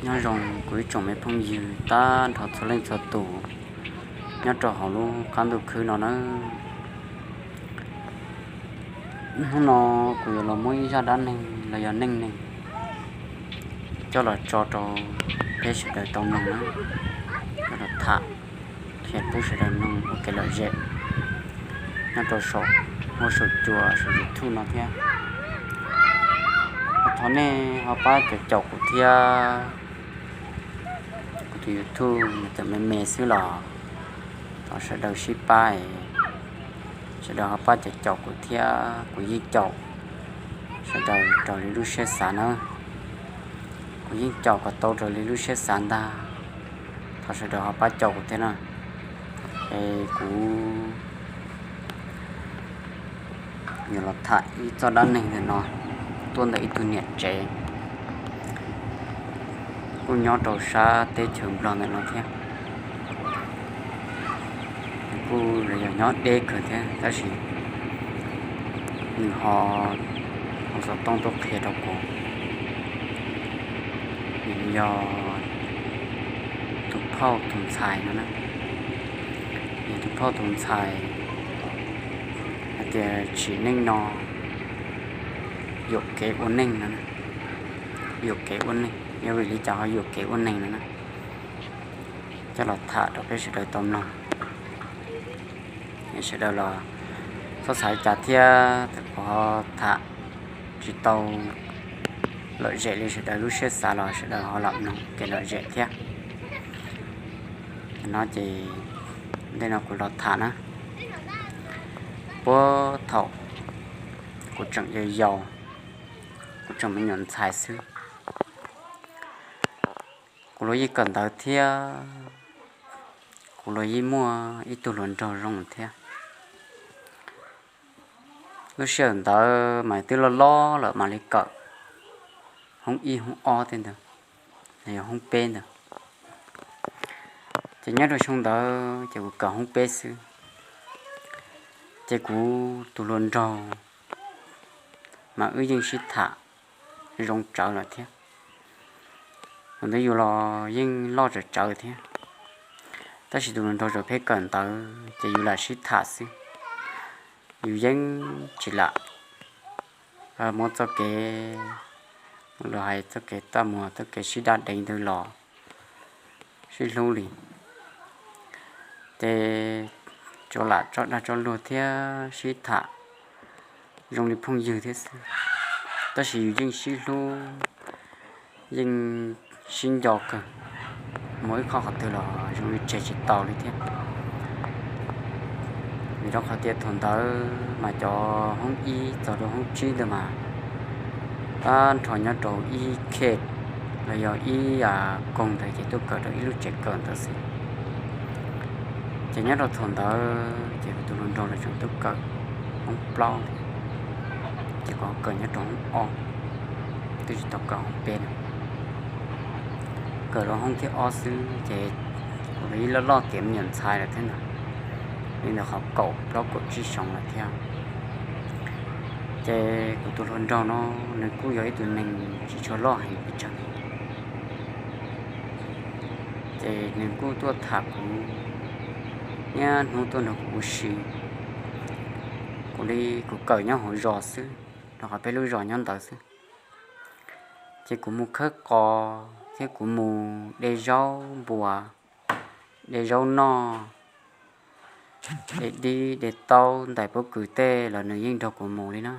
Nyob zoo kuv ib tsoom me phooj ywg tag nrho txhua leej txhua tus nyob rau hauv lub qab ntuj khwb no nawb. Hnub no kuv yuav los muab ib zaj dab neeg los yog neej neeg coj los tso rau peb sawv daws tau mloog nawb, coj los tham qhia pub sawv daws mloog ua kev lom zem nyob rau saum huab saum cua saum YouTube no thiab. Thov nej ho pab caum caum kuv thiab. Kuv tus YouTube nws tseem me me xwb los thov sawv daws sib pab es sawv daws ho pab caum caum kuv thiab, kuv yeej caum sawv daws raws li lub siab xav nawb. Kuv yeej caum kom tau raws li lub siab xav ntag. Thov sawv daws ho pab caum kuv thiab na. Es kuv yuav los tham ib txoj dab neeg ntawm no tuaj ntawm ib tug niam tsev kuj nyob rau sab teb chaws Nplog ntawm no thiab. Kuj los yog nyob deb kawg thiab tab sis nws ho hu xov tooj tuaj qhia rau kuv, nws yog tus phauj tus ntxhais no na, yog tus phauj tus ntxhais hais tias tsim neej no yuam kev ua neej no, yuam kev ua neej, yuav vim li cas ho yuam kev ua neej no na. Coj los tham rau peb sawv daws tau mloog, sawv daws los txhob xav li cas thiab, thaum kuv ho tham tsis tau lom zem li sawv daws lub siab xav los sawv daws ho lam mloog kev lom zem thiab. No ces ntej no kuv los tham na, puag thaum kuv tseem yau yau, kuv tseem me nyuam ntxhais xwb, kuv los yeej kawm ntawv thiab, kuv los yeej muaj ib tug hluas nraug zoo thiab. Lub sij hawm ntawd mas twb loj loj lawm mam li kawm hoob ib hoob ob tej ntawd, yog hoob peb ntawd. Ces nyob rau xyoo ntawd ces kuv kawm hoob peb xwb, ces kuv tus hluas nraug mas wb yeej sib tham zoo tsawv lawm thiab. Thaum ntawd yus los yeej loj tsawv tsawv thiab, tab sis tus hluas nraug tseem pheej kawm ntawv ces yus lam sib tham xwb. Yus yeej tsis lam muab txoj kev, los hais txoj kev txaj muag txoj kev sib daj deev ntawd los sib hlub li. Ces tsuas lam tso dag tso luag thiab sib tham zoo li phooj ywg thiab xwb, tab sis yus yeej sib hlub, yeej sib nco kawg, mus ib qho qhov twg los zoo li tseg tsis tau li thiab. Vim rau qhov tias thaum ntawd mas cov hoob ib txog rau hoob tsib ntawd mas tag nrho nyob rau ib khe los yog ib koog ntawd ces tuaj kawm rau ib lub tsev kawm ntawd xwb. Ces nyob rau thaum ntawd ces kuv tus hluas nraug los tseem tuaj kawm hoob plaub, ces kuv kawm nyob rau hoob ob, twb tsis tau kawm hoob peb na. Kawm rau hoob thib ob xwb ces kuv los yeej loj loj tiav me nyuam ntxhais lawm thiab ntag, li ntawm qhov kaum plaub kaum tsib xyoo lawm thiab. Ces kuv tus hluas nraug no nws kuj yog ib tug neeg tsis tshua loj heev pes tsawg, ces nws kuj tuaj tham kuv niaj hnub tuaj nrog kuv ua si. Kuv li kuv kawm nyob hauv zos xwb, rau qhov peb lub zos nyob ntawd xwb, ces kuv mus khawb qos thiab kuv mus de zaub npua, de zaub noj, de dib de taub ntais pob kws tej los nws yeej nrog kuv mus li na.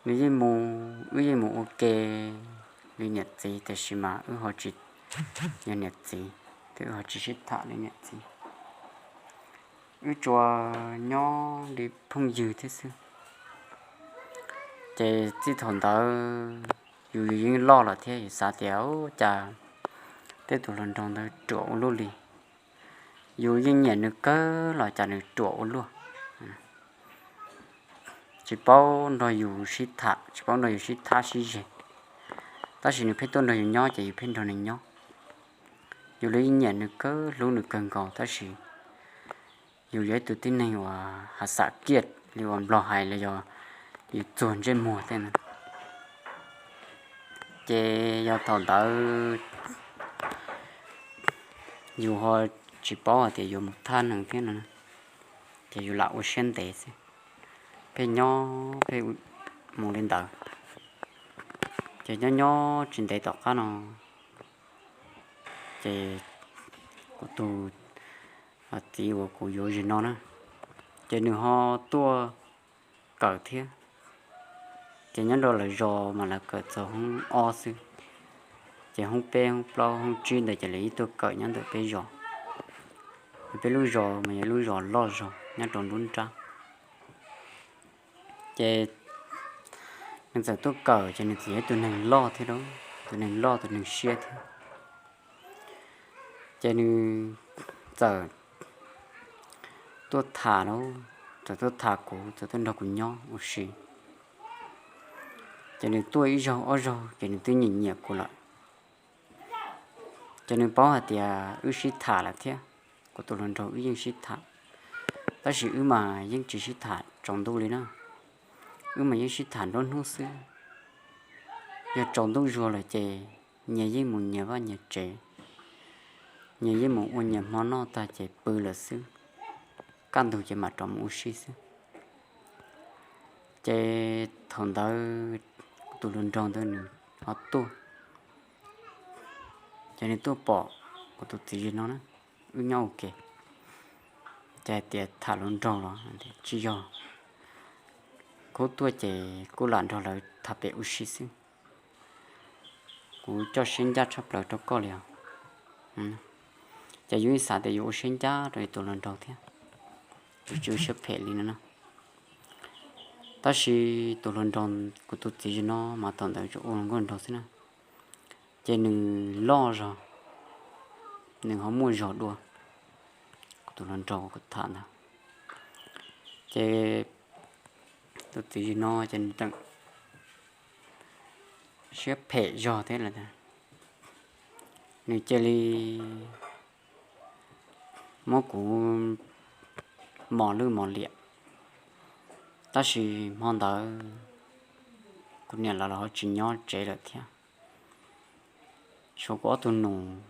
Nws yeej mus, wb yeej mus ua ke li niam txiv, tiam sis mas wb ho tsis yog niam txiv, thiab wb ho tsis sib tham li niam txiv. Wb tsuas nyob li phooj ywg thiab xwb. Ces txij thaum ntawd yus yeej loj lawm thiab yus xav tias ua cas tej tus hluas nraug ntawd ruam ua luaj li. Yus yeej nyiam nws kawg los cas nws ruam ua luaj. Tsis paub nrog yus sib tham, tsis paub nrog yus sib thab sib zeg, tab sis nws pheej tuaj nrog yus nyob ces yus pheej nrog nws nyob. Yus li yeej nyiam nws kawg, hlub nws kawg nkaus, tab sis yus yog ib tug tib neeg uas has xam kiaj li uas Nplog hais los yog yus txuag ntsej muag tej ntawd. Ces yog thaum ntawd yus ho tsis paub hais tias yuav mus thaj nees thiab no, ces yus lam ua siab ntev xwb, pheej nyob pheej mus li ntawd. Ces nyob nyob tsis ntev tom qab no, ces kuv tus txiv uas kuv yuav zim no na, ces nws ho tuaj kawm thiab. Ces nyob rau lawv zos mas lawv kawm txog hoob ob xwb, ces hoob peb hoob plaub hoob tsib ntawd ces lawv yeej tuaj kawm nyob ntawm peb zos. Peb lub zos mas yog lub zos loj zog nyob rau nruab nrab. Ces nws txawm tuaj kawm ces nws txawm yog ib tug neeg loj thiab, tus neeg loj tus neeg siab thiab. Ces nws txawm tuaj tham lawm, txawm tuaj tham kuv, txawm tuaj nrog kuv nyob ua si. Ces nws tuaj ib zaug ob zaug ces nws twb nyiam nyiam kuv lawm. Ces nws paub hais tias wb sib tham lawm thiab, kuv tus hluas nraug wb yeej sib tham, tab sis wb mas yeej tsis sib tham tsaus ntuj li na, wb mas yeej sib tham nruab hnub xwb. Yog tsaus ntuj zuag lawm ces nyias yeej mus nyias vaj nyias tsev, nyias yeej mus ua nyias hmo noj tag ces pw lawm xwb, kaj ntug ces mam rov mus ua si xwb. Ces thaum ntawd kuv tus hluas nraug ntawd nws ho tuaj, ces nws tuaj pom kuv tus txiv zim no na, wb nyob ua ke, ces hais tias tham hluas nraug los tsis yog, kuv tuaj ces kuj lam nrog lawv tham pem ua si xwb. Kuv coj siab ncaj tshaj plaws rau koj li os. Ces yus xav tias yus ua siab ncaj rau yus tus hluas nraug thiab, yus tsis ua siab phem li no na. Tab sis tus hluas nraug, kuv tus txiv zim no mas thaum ntawd tsuas ua hluas nkauj nraug xwb na, ces nws loj zog, nws ho muaj zog dua kuv tus hluas nraug kuv tham ntawd. Ces tus txiv zim no ces nws tseem siab phem zog thiab lawm, nws cia li muab kuv mos lwj mos liam. Tab sis hmo ntawd kuv niam lawv los ho tsis nyob tsev lawm thiab, tshuav kuv ob tug nus,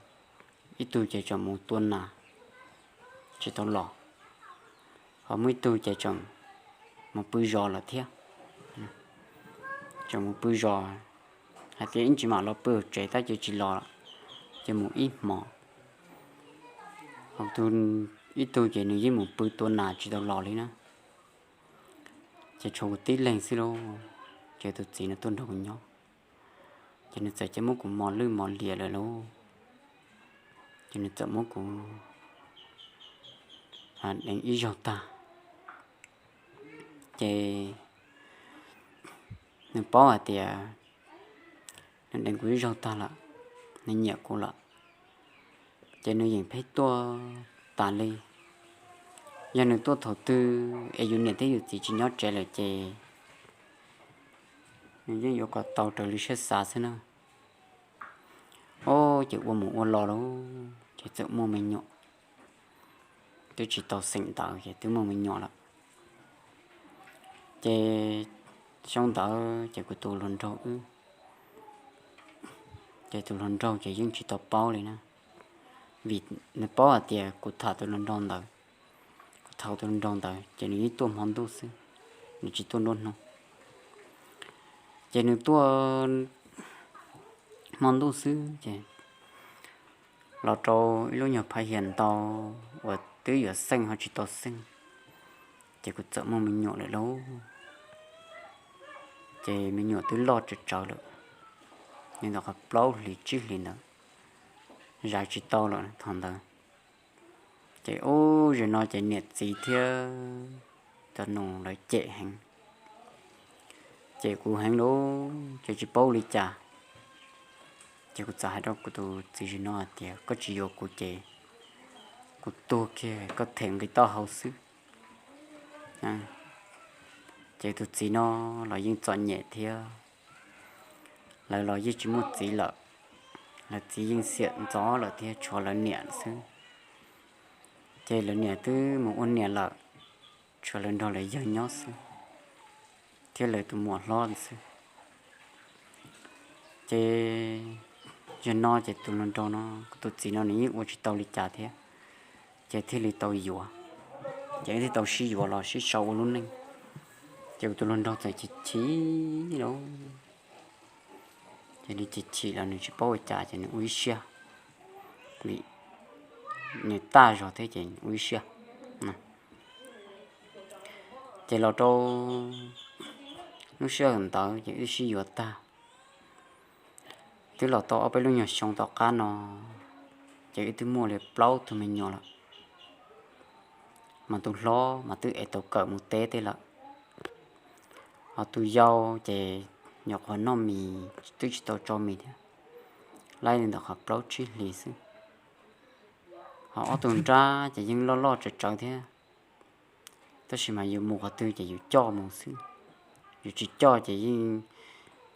ib tug ces tseem mus tua nas tsis tau los, ho muaj ib tug ces tseem mus pw zos lawm thiab. Tseem mus pw zos, hais tias ib ntsis mam los pw tsev tab sis tsis los, ces mus ib hmos. Ho ib tug ces nws yeej mus pw tua nas tsis tau los li na. Ces tshuav kuv tib leeg xwb lauj, ces tus txiv no tuaj nrog kuv nyob, ces nws txawm cia muab kuv mos lwj mos liam lawm lauj. Ces nws txawm muab kuv deev ib zaug tag, ces nws paub hais tias nws deev kuv ib zaug tag lawm, nws nyiam kuv lawm, ces nws yeem pheej tuaj tas li. Yog nws tuaj thaum twg es yus niam thiab yus txiv tsis nyob tsev lawm ces nws yeej yuav kom tau raws li siab xav xwb na. Ob, ces ua mus ua los lauj, ces txawm muaj me nyuam, twb tsis tau xeem ntawd ces twb muaj me nyuam lawm. Ces xyoo ntawd ces kuv tus hluas nraug wb, ces tus hluas nraug ces yeej tsis tau paub li na, vim nws paub hais tias kuv tham tus hluas nraug ntawd, kuv tham tus hluas nraug ntawd ces nws yeej tuaj hmo ntuj xwb, nws tsis tuaj nruab hnub. Ces nws tuaj hmo ntuj xwb ces los rau ib lub nyuag phav hiam ntau uas twb yuav xeej ho tsis tau xeej, ces kuv txawm muaj me nyuam lawm lauj. Ces me nyuam twb loj tsawv tsawv lawm, nyob ntawm qhov plaub hlis tsib hlis ntawd, zais tsis tau lawm thaum ntawd. Ces ub, zaum no ces niam txiv thiab cov nus lawv cem heev, cem kuv heev lauj, ces tsis paub li cas. Ces kuv txawm hais rau kuv tus txiv zim no hais tias koj tsis yuav kuv ces kuv tuag kiag koj them nqi taub hau xwb. Ces tus txiv no los yeej txom nyem thiab, lawv los yeej tsis muaj txiv lawm, lawv txiv yeej xiam ntxov lawm thiab tshuav lawv niam xwb. Ces lawv niam twb mus ua niam lawm, tshuav lawv nrog lawv yawg nyob xwb, thiab lawv tus muam hlob xwb. Ces yog no ces tus hluas nraug no, kuv tus txiv no nws yeej ua tsis tau li cas thiab, ces thiaj li tau yuav, ces thiaj tau sib yuav los sib sau ua lub neej. Ces kuv tus hluas nraug txawm chim chim lauj, ces nws chim chim los nws tsis paub ua cas ces nws ua ib siab, vim nws tag zog thiab ces ua ib siab. Ces los rau lub sij hawm ntawd ces wb sib yuav tag, twb los tau ob peb lub nyuag xyoo tom qab no, ces wb twb muaj li plaub tug me nyuam lawm, mas tus hlob mas twb ev tau kawm mus teb tej lawm, ho tus yau ces nyuam qhuav noj mis twb tsis tau tsau mis thiab, laib li ntawm qhov plaub tsib hlis xwb. Ho ob tug nrab ces yeej loj loj tsawv tsawv thiab, tab sis mas yus mus qhov twg ces yus coj mus xwb, yus tsis coj ces yeej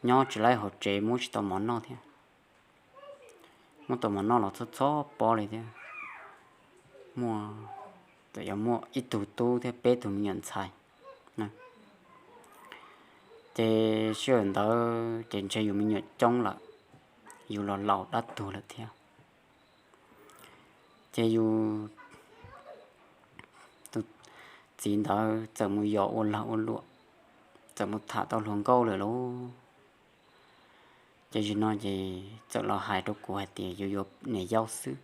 nyob tsis laib hauv tsev muab tsis tau mov noj thiab. Muab tau mov noj los txhob txhob pob li thiab, muaj, txawm yuav muaj ib tug tub thiab peb tug me nyuam ntxhais. Ces sij hawm ntawd ces ntshe yus me nyuam coob lawm, yus los laus dab tuag lawm thiab. Ces yus tus txiv ntawd txawm mus yos ua lag ua luam, txawm mus tham tau hluas nkauj lawm lauj. Ces zaum no ces txawm los hais rau kuv hais tias yuav yuav niam yau xwb.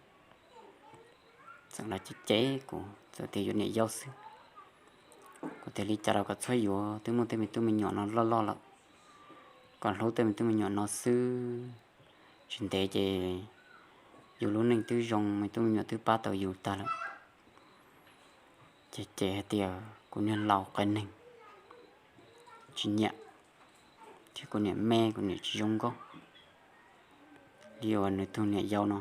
Txawm los cem cem kuv, txawm tias yuav niam yau xwb. Kuv tias li cas los kom txhob yuav, twb muaj tej me tub me nyuam no loj loj lawm, kom hlub tej me tub me nyuam no xwb. Tsis ntev ces yus lub neej twb zoo, me tub me nyuam twb pab tau yus tag lawm. Ces cem hais tias kuv niag laus qias neeg, tsis nyiam, thiab kuv niam me kuv niam tsis zoo nkauj li uas nws tus niam yau no.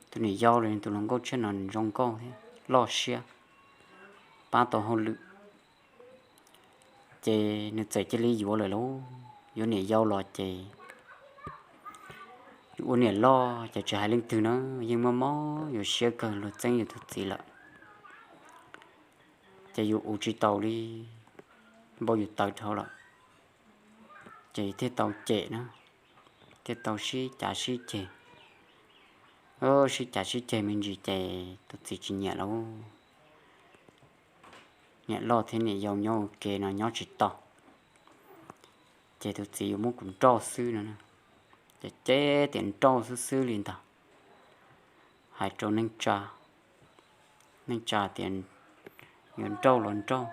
Tus niam yau los tus hluas nkauj tshiab no nws zoo nkauj thiab loj siab, pab tau hauj lwm. Ces nws txawm cia li yuav lawm lauj. Yuav niam yau los ces yus ua niam loj ces tsis hais leej twg na, yeej mob mob yus siab kawg, luag txeeb yus tus txiv lawm. Ces yus ua tsis taus li, npau yus tawv dhau lawm, ces thiaj tau cem na, thiaj tau sib cav sib ceg. Sib cav sib ceg me ntsis ces tus txiv tsis nyiam lauj. Niam loj thiab niam yau nyob ua ke no nyob tsis tau, ces tus txiv yuav muab kuv nrauj xwb no. Ces cem tias nrauj xwb xwb li ntag. Hais rau neej tsa, neej tsa tias yuav nrauj los nrauj,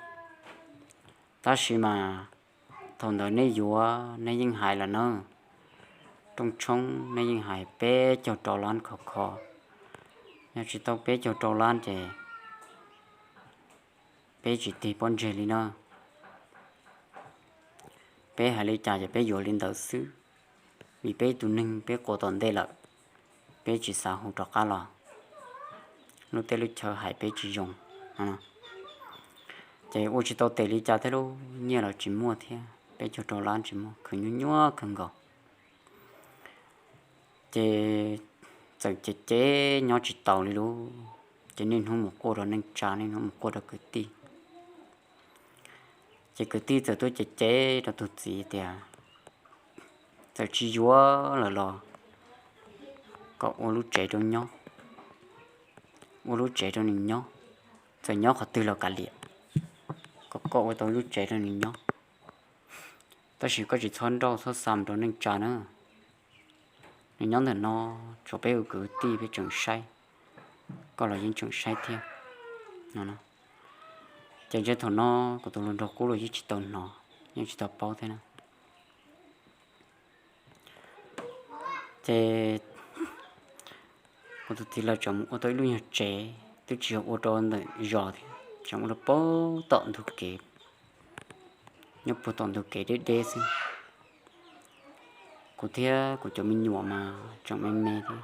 tab sis mas thaum ntawd neb yuav neb yeej hais lawm na, rooj tshoob neb yeej hais peb caug rau lab khov kho. Yog tsis tau peb caug rau lab ces peb tsis tig pob ntseg li na. Peb hais li cas ces peb yuav li ntawd xwb, vim peb tus neeg peb quas tom ntej lawm, peb tsis xav hu rov qab los. Lub teb lub chaw hais peb tsis zoo. Ces ua tsis tau tes li cas thiab, lub nyiaj los tsis muaj thiab, peb caug rau lab tsis muaj, khwv nyuaj nyuaj kawg nkaus. Ces txawm cem cem nyob tsis taus li lauj, ces niaj hnub mus quaj rau neej tsa, niaj hnub mus quaj rau kwv tij. Ces kwv tij txawm tuaj cem cem rau tus txiv tias, txawm tsis yuav lawm los kom ua lub tsev rau nyob, ua lub tsev rau nws nyob, txawm nyob qhov twg los kav liam, kom koj ua tau lub tsev rau nws nyob. Tab sis koj tsis txhob nrauj txhob xa rau neej tsa na. Nws nyob ntawm no, tsuas peb ua kwv tij peb tseem saib, koj los yeej tseem saib thiab no. Ces ntshe thaum no kuv tus hluas nraug qub los yeej tsis tau hnov, yeej tsis tau paub thiab na. Ces kuv tus txiv lawv tseem mus ua tau ib lub nyuag tsev, twb tsis yog ua rau ntawm zos thiab, tseem ua rau puag tom ntug kev, nyob puag tom ntug kev deb deb xwb. Kuv thiab kuv cov me nyuam mas tseem me me thiab,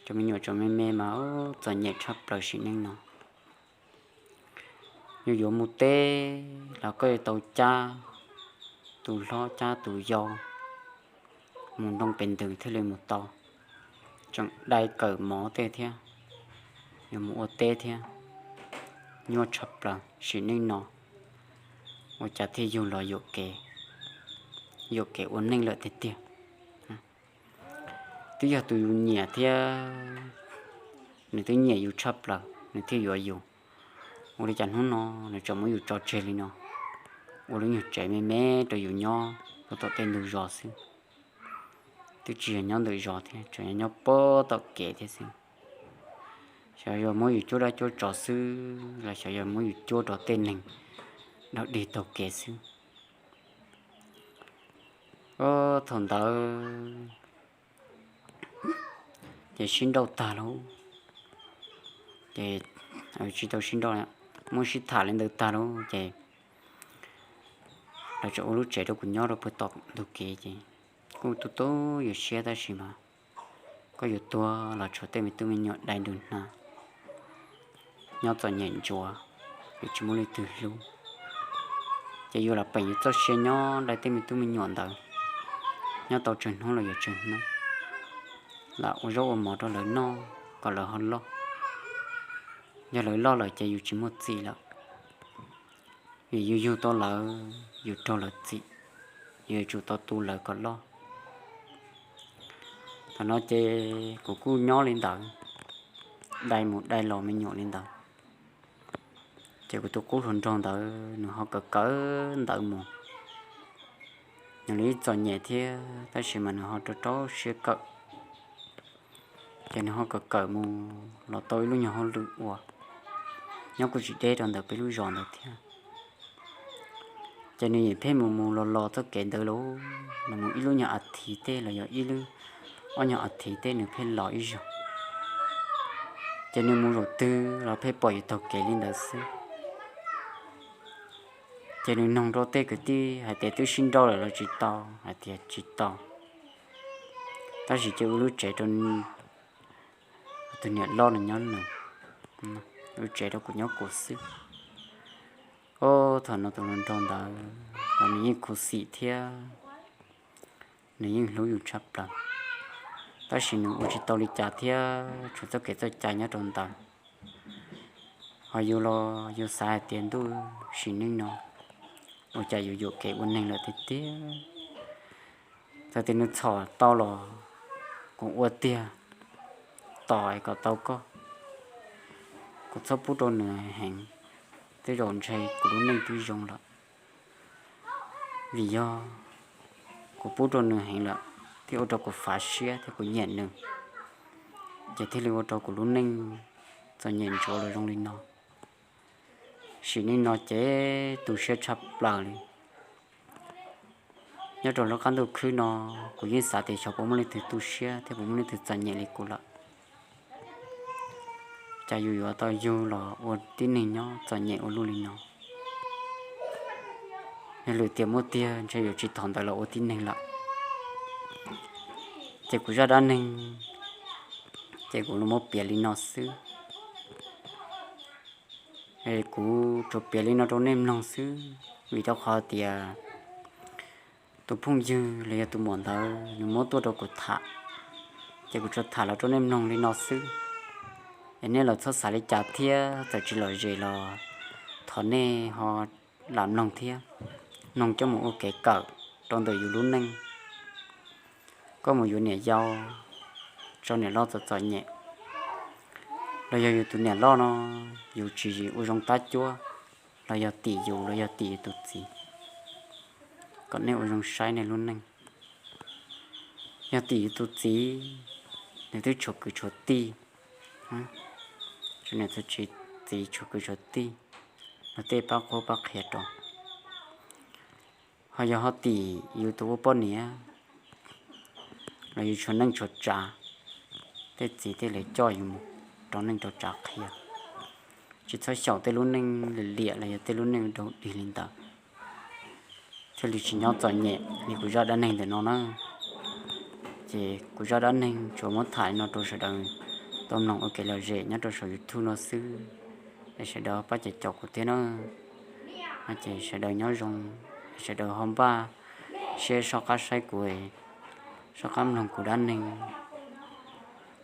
cov me nyuam tseem me me mas txom nyem tshaj plaws sim neej no. Yus yuav mus teb los koj yuav tau cab tus hlob cab tus yau mus nroo pes ntws thiaj li mus tau. Tseem dai kawm mov tej thiab, yuav mus ua teb thiab, nyuaj tshaj plaws sim neej no. Ua cas thiaj yug los yuam kev, yuam kev ua neej lawm tiag tiag. Twb yog tus yus nyiam thiab, nws twb nyiam yus tshaj plaws nws thiaj yuav yus. Ua li cas hnub no nws tseem muab yus tso tseg li no, ua lub nyuag tsev me me rau yus nyob puag tom tej ntug zos xwb. Twb tsis yog nyob ntawm zos thiab, tseem yog nyob puag tom kev thiab xwb. Xyov yog muab yus cuab dab cuab tsov xwb los xyov yog muab yus cuab rau tej neeg dog dig taug kev xwb. Thaum ntawd ces sib nrauj tag lauj, ces tsis tau sib nrauj, muab sib tham li ntawd tag lauj ces lawv tseem ua lub tsev rau kuv nyob rau puag tom ntug kev ces kuj tu tu yus siab tab sis mas koj yuav tuag los tshuav tej me tub me nyuam dai nrug hnav, nyob txom nyem ntsuav, yuav tsis muaj leej twg hlub. Ces yus lam peem yus txoj sia nyob dai tej me tub me nyuam ntawd, nyob tau tsawg hnub los yuav tsawg hnub, lam ua zaub ua mov rau lawv noj kom lawv ho loj. Yog lawv loj lawm ces yus tsis muaj txim lawm, vim yus yug tau lawv, yus raug lawv txim, yus yuav tsum tau tu lawv kom loj. Thaum no ces kuv kuj nyob li ntawd, dai mus dai los me nyuam li ntawd. Ces kuv tus qub hluas nraug ntawd nws ho kawm kawm ntawv mus, nws li txom nyem thiab tab sis mas nws ho rau rau siab kawm. Ces nws ho kawm kawm mus los tau ib lub nyuag hauj lwm uas nyob kuj tsis deb rau ntawm peb lub zos ntawd thiab. Ces nws yeej pheej mus mus los los txoj kev ntawd lauj, nws mus ib lub nyuag as thiv tej los yog ib lub ob nyuag as thiv tej nws pheej los ib zaug. Ces nws mus zaum twg los pheej pom yus taug kev li ntawd xwb. Ces nws noog rau tej kwv tij hais tias twb sib nrauj lawm los tsis tau, hais tias tsis tau, tab sis cia ua lub tsev rau tus niam loj no nyob nws, lub tsev rau kuv nyob kuv xwb. Ob, thaum no tus hluas nraug ntawd los nws yeej khuv xim thiab nws yeej hlub yus tshaj plaws, tab sis nws ua tsis tau li cas thiab tshuav txoj kev txoj cai nyob rau ntawd. Ho yus los yus xav hais tias ntuj sim neej no ua cas yus yuam kev ua neeg lawm tiag tiag. Txawm tias nws txhom tau los kuv ua tiag, tos kom tau koj. Kuv txhob pub rau nws heev, tej zaum ntshe kuv lub neej twb zoo lawm. Vim yog kuv pub rau nws heev lawm thiaj ua rau kuv fav siab thiab kuv nyiam nws, ces thiaj li ua rau kuv lub neej txom nyem ntsuav los zoo li no. Sim neej no ces tu siab tshaj plaws li. Nyob rau lub qab ntuj khwb no, kuv yeej xav tias xyov puas muaj leej twg tu siab thiab puas muaj leej twg txom nyem li kuv lawm. Cas yus yuav tau yug los ua tib neeg nyob txom nyem ua luaj li no. Yog lwm tiam muaj tiag ntshe yuav tsis thaum ntawd los ua tib neeg lawm. Ces kuv zaj dab neeg, ces kuv los muab piav li no xwb. Kuv tsuas piav li no rau nej mloog xwb, vim rau qhov tias tus phooj ywg los yog tus muam ntawd nws muab tuaj rau kuv tham, ces kuv tsuas tham los rau nej mloog li no xwb. Es nej los txhob xav li cas thiab, txawm tsis lom zem los thov nej ho lam mloog thiab, mloog coj mus ua kev kawm rau ntawm yus lub neej. Koj mus yuav niam yau, tso niam loj txom txom nyem, los yog yus tus niam loj no yus tsis ua zoo tab cuab, los yog tim yus los yog tim yus tus txiv, kom nej ua zoo saib nej lub neej. Yog tim yus tus txiv, nws twb tshuav kwv tshuav tij, nws txiv tshuav kwv tshuav tij, los tej pab qhuab pab qhia rau. Ho yog ho tim yus tus ua poj niam, los yus tshuav neej tshuav tsav, tej txiv tej lawv coj yus mus rau neej rau tsav qhia. Tsis txhob xyaum tej lub neej liam liam los yog tej lub neej dog dig li ntawd, thiaj li tsis nyob txom nyem li kuv zaj dab neeg ntawm no na. Ces kuv zaj dab neeg tsuas muab tham li no rau sawv daws tau mloog ua kev lom zem nyob rau saum YouTube no xwb. Es sawv daws pab caum caum kuv thiab na. Ces sawv daws nyob zoo, sawv daws ho npaj siab soj qab saib kuv, soj qab mloog kuv dab neeg.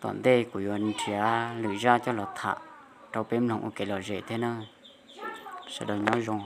Tom ntej kuv yuav nrhiav lwm zaj coj los tham rau peb mloog ua kev lom zem thiab na. Sawv daws nyob zoo.